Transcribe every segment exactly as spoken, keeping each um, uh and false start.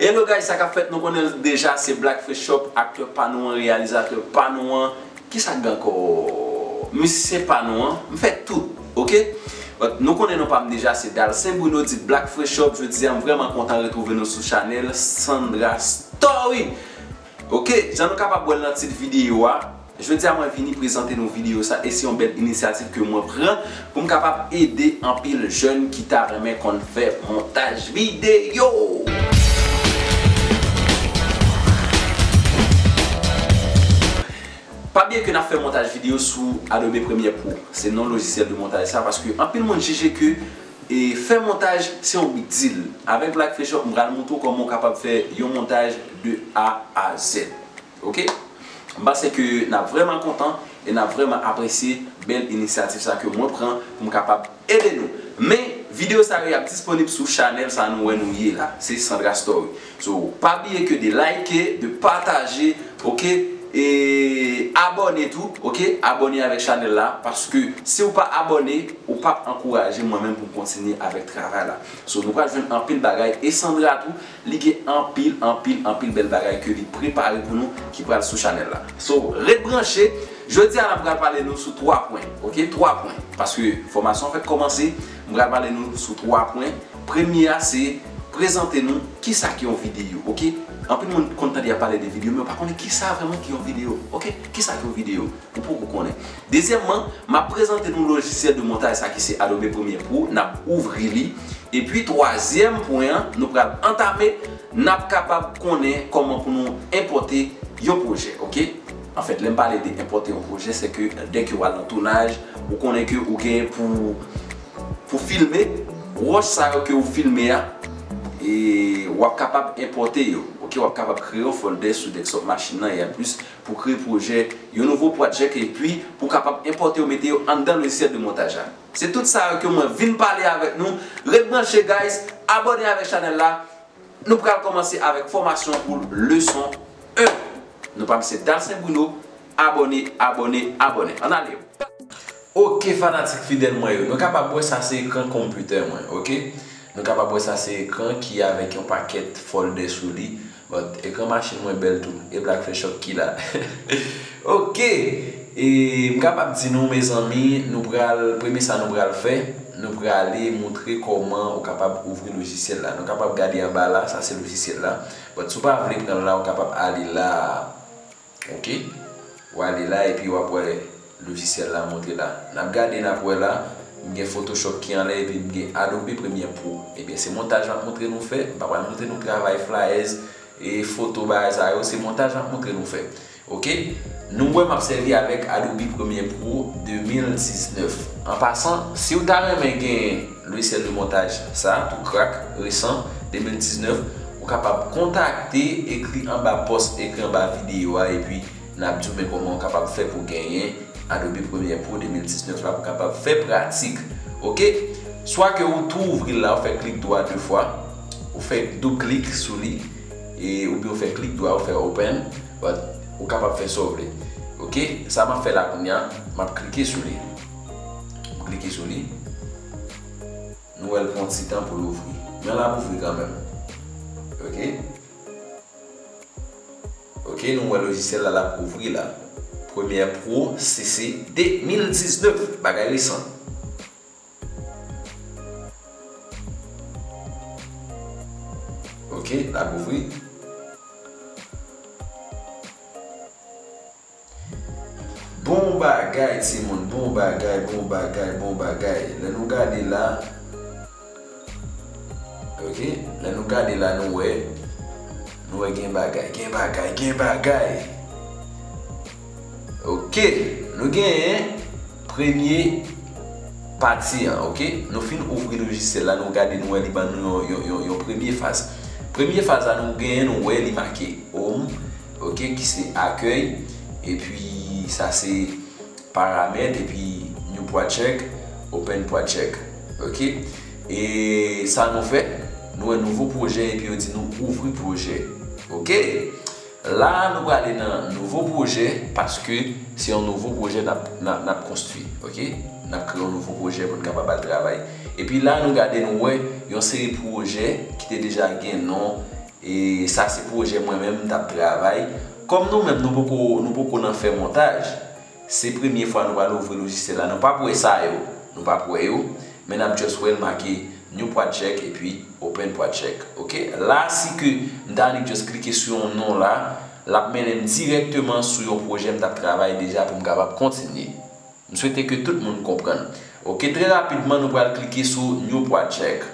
Hello guys, sa k ap fèt? Nou konnen l deja, se Black Fresh Shop, aktè pa nou an, reyalizatè pa nou an. Kisa k gen ankò? Mizisyen pa nou an. M fè tout, oke? But nou konnen non pa m deja, se Dalcin Bruno, dit Black Fresh Shop. Jodi a, m vrèman kontan retwouve nou sou chanèl Sandra Story. Oke, jan nou kapab wè l nan tit videyo a, jodi a mwen vini prezante nou videyo sa, e se yon bèl inisyativ ke mwen pran pou m kapab ede anpil jèn ki ta renmen konn fè montaj videyo. Pa bliye ke n ap fè montaj videyo sou Adobe Premiere Pro. Se non lojisyèl de montaj sa, paske anpil moun jije ke, e, fè montaj se yon big deal. Avèk Black Fresh Shop, m pral montre w kòman w kapab fè yon montaj de A a Z. Oke? M panse ke n ap vrèman kontan e n ap vrèman apresye bèl inisyativ sa ke mwen pran pou m kapab ede nou. Men, videyo sa yo, y ap disponib sou chanèl sa nou wè nou ye la. Se Sandra Story. So, pa bliye ke de like, de pataje, oke? E abòne tou, oke? Abòne avèk chanèl la, paske si w pa abòne, ou p ap ankouraje mwen menm pou m kontinye avèk travay la. So, nou pral jwenn anpil bagay. E Sandra tou, li gen anpil, anpil, anpil bèl bagay ke li prepare pou nou ki pral sou chanèl la. So, ret branche. Jodi a, n ap pral pale nou sou twa pwen, oke? Twa pwen. Paske fòmasyon an fèk kòmanse, m pral pale nou sou twa pwen. Premye a, se prezante nou kisa ki yon videyo, oke? Anpil moun konn tande y ap pale de videyo, men yo pa konnen kisa vrèman ki yon videyo, oke? Kisa ki yon videyo? Ou poko konnen. Dezyèmman, m ap prezante nou lojisyèl de montaj sa ki se Adobe Premiere Pro, n ap ouvri li. Epi twazyèm pwen an, nou pral antame, n ap kapab konnen kòman pou nou enpòte yon pwojè, oke? Anfèt, lè m pale de enpòte yon pwojè, se ke dèke w al nan tounaj, ou konnen ke ou gen pou, pou filme, wòch sa yo ke ou filme a, e w ap kapab enpòte yo, oke? W ap kapab kreye yon folder sou desktop machin nan, e anplis, pou kreye pwojè, yon nouvo project, epi pou kapab enpòte yo, mete yo anndan lojisyèl de montaj la. Se tout sa yo ke mwen vin pale avèk nou. Ret branche, guys. Abòne avèk chanèl la. Nou pral kòmanse avèk fòmasyon pou leson en. Non pa m se Dalcin Bruno. Abòne, abòne, abòne. Ann ale. Oke, fanatik fidèl mwen yo. Nou kapab wè sa se ekran konpitè mwen, oke? Nou kapab wè sa se ekran ki avèk yon pakèt folder sou li. But ekran machin mwen bèl tou. E Black Fresh Shop ki la. Oke! E m kapab di nou, mezanmi, nou pral, premye sa nou pral fè, nou prale montre kòman ou kapab ouvri lojisyèl la. Nou kapab gade anba la, sa se lojisyèl la. But si w pa vle pran l la, ou kapab ale la. Oke? Ou ale la epi w ap wè lojisyèl la montre la. N ap gade, n ap wè la, m gen Photoshop ki anlè epi m gen Adobe Premiere Pro. Ebyen, se montaj m ap montre nou fè. M pa pral montre nou travay flyers e foto bagay sa yo, se montaj m ap montre nou fè. Oke? Nou wè m ap sèvi avèk Adobe Premiere Pro de mil diznèf. An pasan, si w ta renmen gen lojisyèl de montaj sa, tou krak, resan, de mil diznèf, ou kapab kontakte, ekri anba pòs, ekri anba videyo a, epi n ap di w men kòman w kapab fè pou genyen Adobe Premiere Pro de mil diznèf la pou kapab fè pratik. Oke? Swa ke ou tou ouvri l la, ou fè klik dwa de fwa, ou fè doub klik sou li, e oubyen ou fè klik dwa, ou fè open, but ou kapab fè sa w vle. Oke? Sa m ap fè la kounye a, m ap klike sou li. M klike sou li. Nou wè l pran ti tan pou l ouvri. Men l ap ouvri kanmenm. Oke? Oke, nou wè lojisyèl la, l ap ouvri la. Premiere Pro C C de mil diznèf, bagay resan. Oke, l ap ouvri. Bon bagay, timoun, bon bagay, bon bagay, bon bagay. Lè nou gade la, oke, lè nou gade la, nou wè, nou wè gen bagay, gen bagay, gen bagay. Oke, nou genyen premye pati an, oke? Nou fin ouvri lojisyèl la, nou gade, nou wè li ban nou yon, yon, yon, yon premye faz. Premye faz la, nou genyen, nou wè li make Home, oke, ki se akèy, epi sa se paramèt, epi New Project, Open Project, oke. E sa nou fè, nou wè nouvo pwojè, epi yo di nou ouvri pwojè, oke. La, nou prale nan nouvo pwojè, paske se yon nouvo pwojè n ap, n ap, n ap konstwi, oke. N ap kreye yon nouvo pwojè pou n kapab al travay. Epi la, nou gade, nou wè yon seri pwojè ki te deja gen non, E sa se pwojè mwen menm m t ap travay. Kòm nou menm nou poko, nou poko nan fè montaj, se premye fwa nou pral ouvri lojisyèl la. Nou p ap wè sa yo. Nou p ap wè yo. Men n ap just wè l make new project epi open project. Oke? La, si ke m ta annik just klike sou yon non la, l ap mennen m dirèkteman sou yon pwojè m t ap travay deja pou m kapab kontinye. M swete ke tout moun konprann. Oke, trè rapidman, nou pral klike sou new project.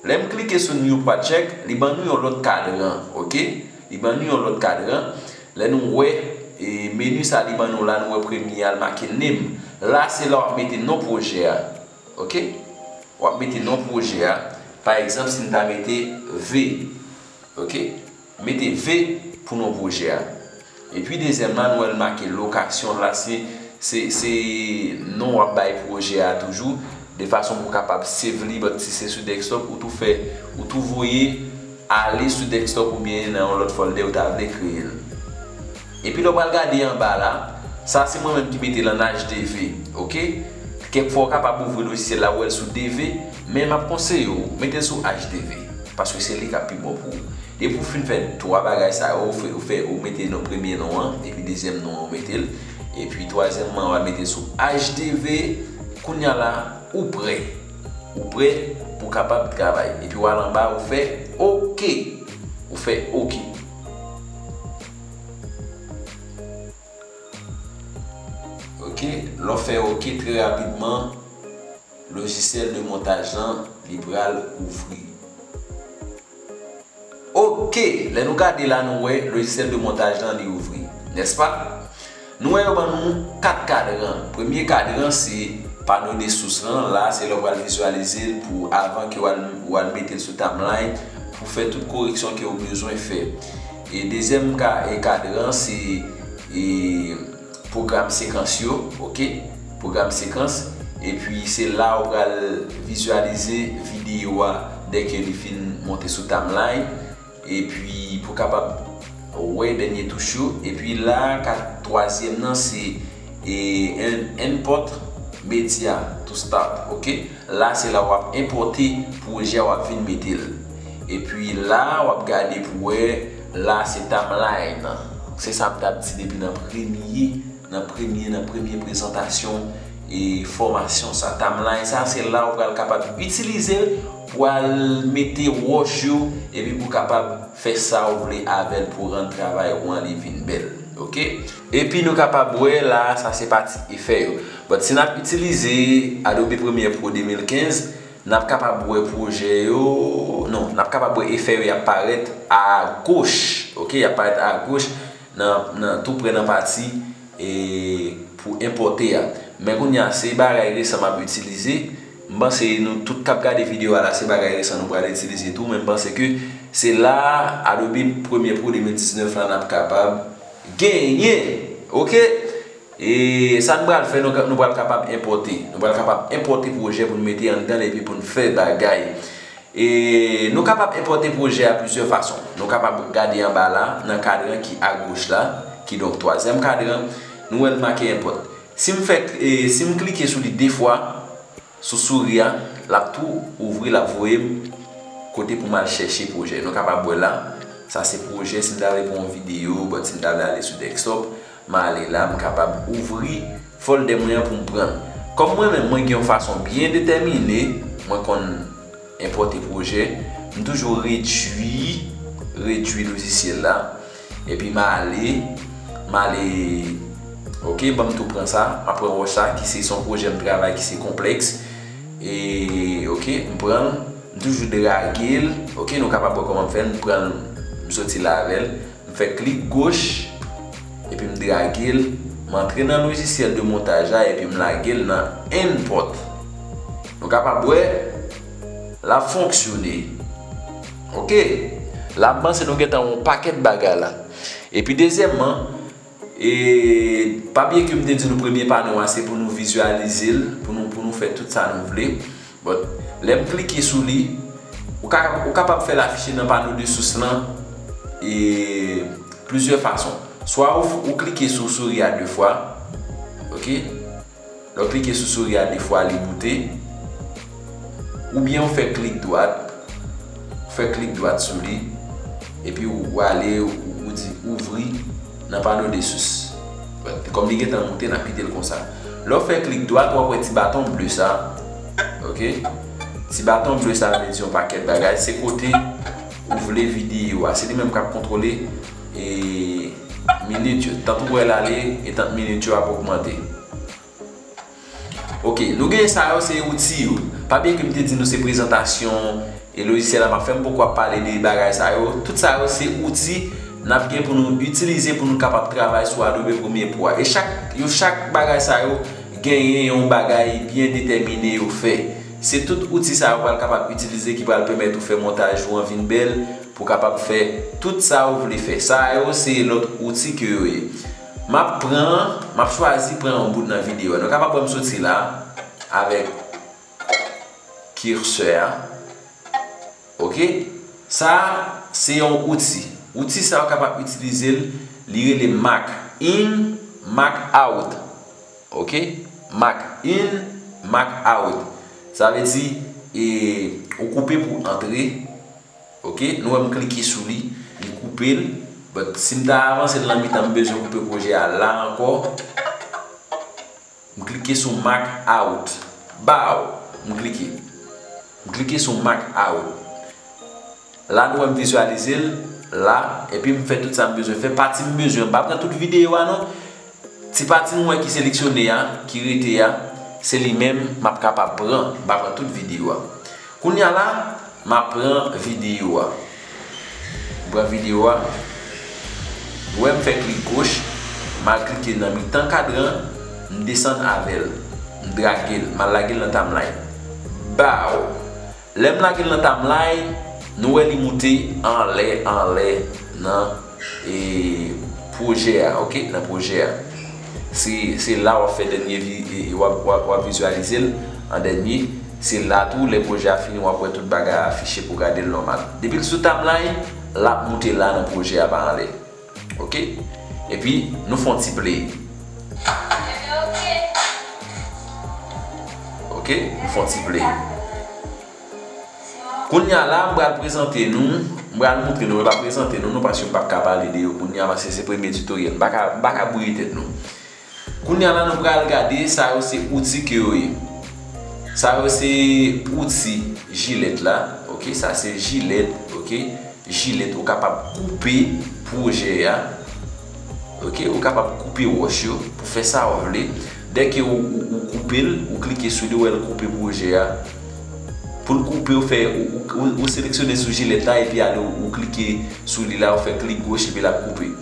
Lè m klike sou new project, li ban nou yon lòt kadran, oke? Li ban nou yon lòt kadran. Lè nou wè, e, meni sa li ban nou la, nou wè premye a, l make name. La, se la w ap mete non pwojè a, oke? W ap mete non pwojè a. Pa egzanp, si n ta mete V, oke? Mete V pou non pwojè a. Epi dezyèm la, nou wè l make lokasyon la, se, se, se non w ap bay pwojè a toujou, de fason pou w kapab save li, but si se sou desktop, ou tou fè, ou tou voye ale sou desktop oubyen nan yon lòt folder ou ta vle kreye l. Epi lè w pral gade anba la, sa se mwen menm ki mete l an H D V, oke? Kèk fwa w kapab ouvri lojisyèl la, w wè l sou D V, men m ap konseye w, mete l sou H D V, paske se li k ap pi bon pou ou. Depi w fin fè twa bagay sa yo, ou fè, ou fè, ou mete non, premye non an, epi dezyèm non an, ou mete l. Epi twazyèmman, w al mete l sou H D V. Kounye a la, ou prè. Ou prè pou w kapab travay. Epi w al anba, ou fè oke. Ou fè oke. Oke, lè w fè oke, trè rapidman, lojisyèl de montaj lan, li pral ouvri. Oke, lè nou gade la, nou wè lojisyèl de montaj lan, li ouvri, nèspa? Nou wè yo ban nou kat kadran. Premye kadran, se pano de sous lan. La, se lè w pral vizyalize l pou avan ke w al, w al mete l sou timeline, pou fè tout koreksyon ke w bezwen fè. E dezyèm ka, e kadran, se, e, pwogram sekans yo, oke? Pwogram sekans. Epi se la ou pral vizyalize videyo a dèke li fin monte sou timeline. Epi pou kapab wè dènye touch yo. Epi la, ka, twazyèm nan se, e, en-, import media to start, oke? La, se la w ap enpòte pwojè a, w ap vin mete l. Epi la, w ap gade pou wè, la, se timeline nan. Se sa m t ap di depi nan premye, nan premye, nan premye prezantasyon e fòmasyon sa. Timeline sa, se la ou pral kapab itilize l pou al mete wòch yo, epi pou kapab fè sa ou vle avè l pou rann travay ou an li vin bèl. Oke? Epi nou kapab wè la, sa se pati efè yo. But si n ap itilize Adobe Premiere Pro de mil kenz, n ap kapab wè pwojè yo, non, n ap kapab wè efè yo, y ap parèt agoch, oke, y ap parèt agoch nan, nan, tou prè nan pati, e, pou enpòte a. Men kounye a, se bagay resan m ap itilize. M panse nou tout k ap gade videyo a la, se bagay resan nou pral itilize tou, men m panse ke se la, Adobe Premiere Pro de mil diznèf la, n ap kapab genyen, oke? E sa n pral fè, nou, nou pral kapab enpòte. Nou pral kapab enpòte pwojè pou n mete anndan l epi pou n fè bagay. E nou kapab enpòte pwojè a plizyè fason. Nou kapab gade anba la, nan kadran ki agoch la, kidonk twazyèm kadran, nou wè l make enpòt. Si m fè, e, si m klike sou li de fwa, sou souri a, l ap tou ouvri, l ap voye m kote pou m al chèche pwojè. Nou kapab wè la, sa se pwojè, si m ta vle pran yon videyo, but si m ta vle ale sou desktop, m ale la, m kapab ouvri folder mwen an pou m pran l. Kòm mwen menm, mwen gen yon fason byen detèmine, mwen konn enpòte pwojè, m toujou redui, redui lojisyèl la, epi m ale, m ale, oke, ban m tou pran sa, m ap pran wòch sa, ki se, se yon pwojè m travay, ki se konplèks, e, oke, m pran l, m toujou drage l, oke, nou kapab wè kòman m fè l, m pran l, m soti la avè l, m fè klik goch, epi m drage l, m antre nan lojisyèl de montaj la, epi m lage l nan import. Nou kapab wè, l ap fonksyone. Oke? L ap avanse, nou gentan wè yon pakèt bagay la. Epi dezyèmman, e, pa bliye ke m te di nou premye pano a, se pou nou vizyalize l, pou nou, pou nou fè tout sa nou vle. But, lè m klike sou li, ou ka, ou kapab fè l afiche nan pano de sous lan, e, plizyè fason. Swa ou, ou klike sou souri a de fwa, oke? Lè w klike sou souri a de fwa, li boute. Oubyen ou fè klik dwat, Fè klik dwat sou li, epi w ale, ou, ou di ouvri nan pano de sous. Kòm li gentan moute, n ap kite l konsa. Lè w fè klik dwat, w ap wè ti baton ble sa. Ok? Ti baton ble sa vle di yon pakèt bagay. Se kote ou vle videyo a. Se li menm k ap kontwole, e, minit yo. Tan w wè l ale, e tan minit yo ap ogmante. Ok, nou gen sa yo, se outi yo. Pa bliye ke m te di nou se prezantasyon e lojisyèl la, m ap fè m poko ap pale de bagay sa yo. Tout sa yo se outi n ap gen pou nou itilize pou nou kapab travay sou Adobe Premiere Pro a. E chak, yo chak bagay sa yo genyen yon bagay byen detèmine yo fè. Se tout outi sa yo pral kapab itilize ki pral pèmèt ou fè montaj ou an vin bèl, pou kapab fè tout sa ou vle fè. Sa yo se lòt outi ke yo ye. M ap pran, m ap chwazi pran yon bout nan videyo a. Nou kapab wè m soti la avèk kirsè a. Ok? Sa, se yon outi. Outi sa, ou kapab itilize l, li rele mark in, mark out. Ok? Mark in, mark out. Sa vle di, e, ou koupe pou antre. Ok? Nou wè m klike sou li, li koupe l. But si m ta avanse l nan mitan, m bezwen koupe pwojè a la ankò. M klike sou mark out. Baw! M klike. M klike sou mark out. La nou wè m vizyalize l la, epi m fè tout sa m bezwen fè. Pati m bezwen, m pa pran tout videyo a non. Ti pati nou wè ki seleksyone a, ki rete a, se li menm m ap kapab pran. M pa pran tout videyo a. Kounye a la, m ap pran videyo a. M pran videyo a. Ou wè m fè klik goch, m al klike nan mitan kadran, m desann avè l, m drage l, m al lage l nan timeline. Baw! Lè m lage l nan timeline, nou wè li moute anlè, anlè nan, e, pwojè a, ok? Nan pwojè a. Se, se la w ap fè dènye vi-, e, w ap, w ap, w ap vizyalize l an dènye. Se la tou, lè pwojè a fini, w ap wè tout bagay afiche pou gade l nòmal. Depi l sou timeline, l ap moute la nan pwojè a pa anlè. Ok? Epi, nou fè yon ti play. Ok? Nou fè yon ti play. Kounye a la, m pral prezante nou, m pral montre nou, m pa prezante nou, non, paske m p ap ka pale de yo kounye a, paske se premye tutoriel, m pa ka, m pa ka bouyi tèt nou. Kounye a la, nou pral gade, sa yo se outi ke yo ye. Sa yo se outi jilèt la, ok, sa se jilèt, ok. Jilèt, ou kapab koupe pwojè a. Ok, ou kapab koupe wòch yo pou fè sa w vle. Dèke ou, ou, ou koupe l, ou klike sou li, ou wè l koupe pwojè a. Pou l koupe, ou fè, ou, ou, ou, ou seleksyone sou jilèt la, epi ale, ou, ou klike sou li la, ou fè klik goch, epi l ap koupe.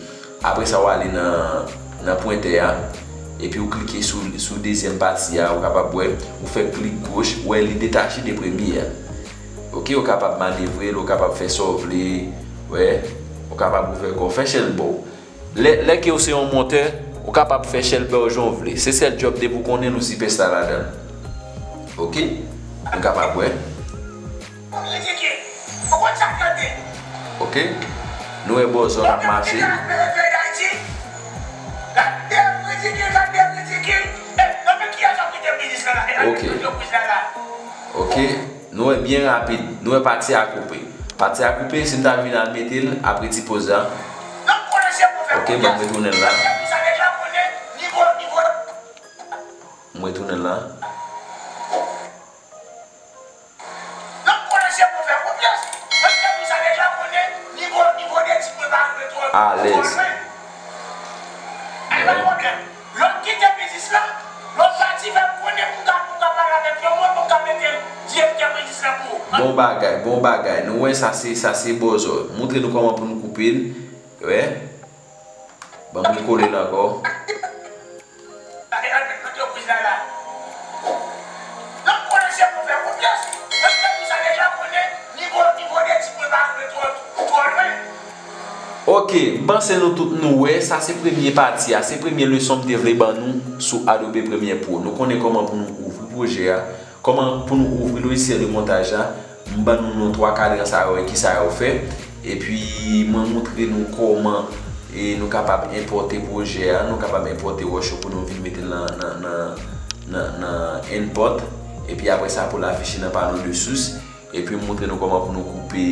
Apre sa, w ale nan, nan pwentè a, epi ou klike sou, sou dezyèm pati a, ou kapab wè, ou fè klik goch, ou wè li detache de premye a. Ok, ou kapab manevre l, ou kapab fè sa w vle, wè, ou kapab ouvè kò w, fè chèlbè w. Lè, lè ke w se yon montè, ou kapab fè chèlbè w jan w vle. Se sèl djòb depi w konnen nou sipèsta ladan l. Ok, nou kapab wè. Ok, nou wè bòzò k ap mache. Ok. Ok. Nou wè byen rapid. Nou wè pati a koupe. Pati a koupe, si m ta vin al mete l apre ti poz la. Ok, ban m retounen l la. M retounen l la. Alèz. Lè w kite biznis la, lè w pati fè m konnen pou m ka, pou m ka pale avèk yon moun, pou m ka mete l direktè biznis la pou ou. Bon bagay, bon bagay. Nou wè sa se, sa se bòzò. Montre nou kòman pou nou koupe l. Wè. Ban m rekole l ankò. Gade antreprenè la. Lòt konesè pou fè konfyans, lòt fè pou sa deja konnen nivo, nivo de ti mwen pa rive twò, twò lwen. Ok, m panse nou tout nou wè, sa se premye pati a, se premye leson m te vle ban nou sou Adobe Premiere Pro. Nou konnen kòman pou nou ouvri pwojè a, kòman pou nou ouvri lojisyèl de montaj la. M ban nou non twa kadran sa yo e kisa yo fè. Epi mwen montre nou kòman e nou kapab enpòte pwojè a, nou kapab enpòte wòch yo pou nou vin mete l nan, nan, nan, nan, nan import. Epi apre sa pou l afiche nan pano de sous. Epi m montre nou kòman pou nou koupe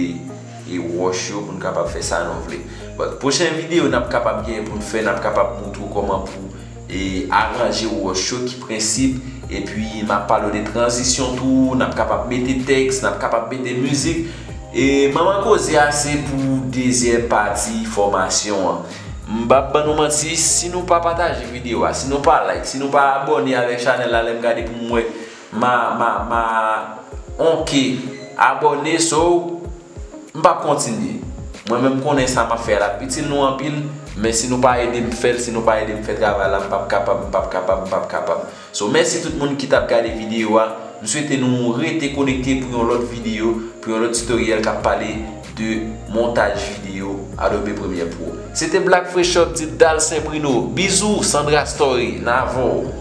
e wòch yo pou n kapab fè sa nou vle. But pwochen videyo n ap kapab gen pou n fè, n ap kapab montre w kòman pou e aranje wòch yo, ki prensip, epi m ap pale w de tranzisyon tou, n ap kapab mete tèks, n ap kapab mete mizik. E manman koze a se pou dezyèm pati fòmasyon an. M p ap ban nou manti, si nou pa pataje videyo a, si nou pa like, si nou pa abòne avèk chanèl la, lè m gade pou m wè ma, ma, ma, onke abòne, so m p ap kontinye. Mwen menm m konnen sa m ap fè a l ap itil nou anpil, men si nou pa ede m fè l, si nou pa ede m fè travay la, m p ap kapab, m p ap kapab, m p ap kapab. So, mèsi tout moun ki t ap gade videyo a. M swete nou rete konekte pou yon lòt videyo, pou yon lòt tutoriel k ap pale de montaj videyo Adobe Premiere Pro. Se te Black Fresh Up, dit Dal Saint Bruno. Bizou, Sandra Story, n avè w.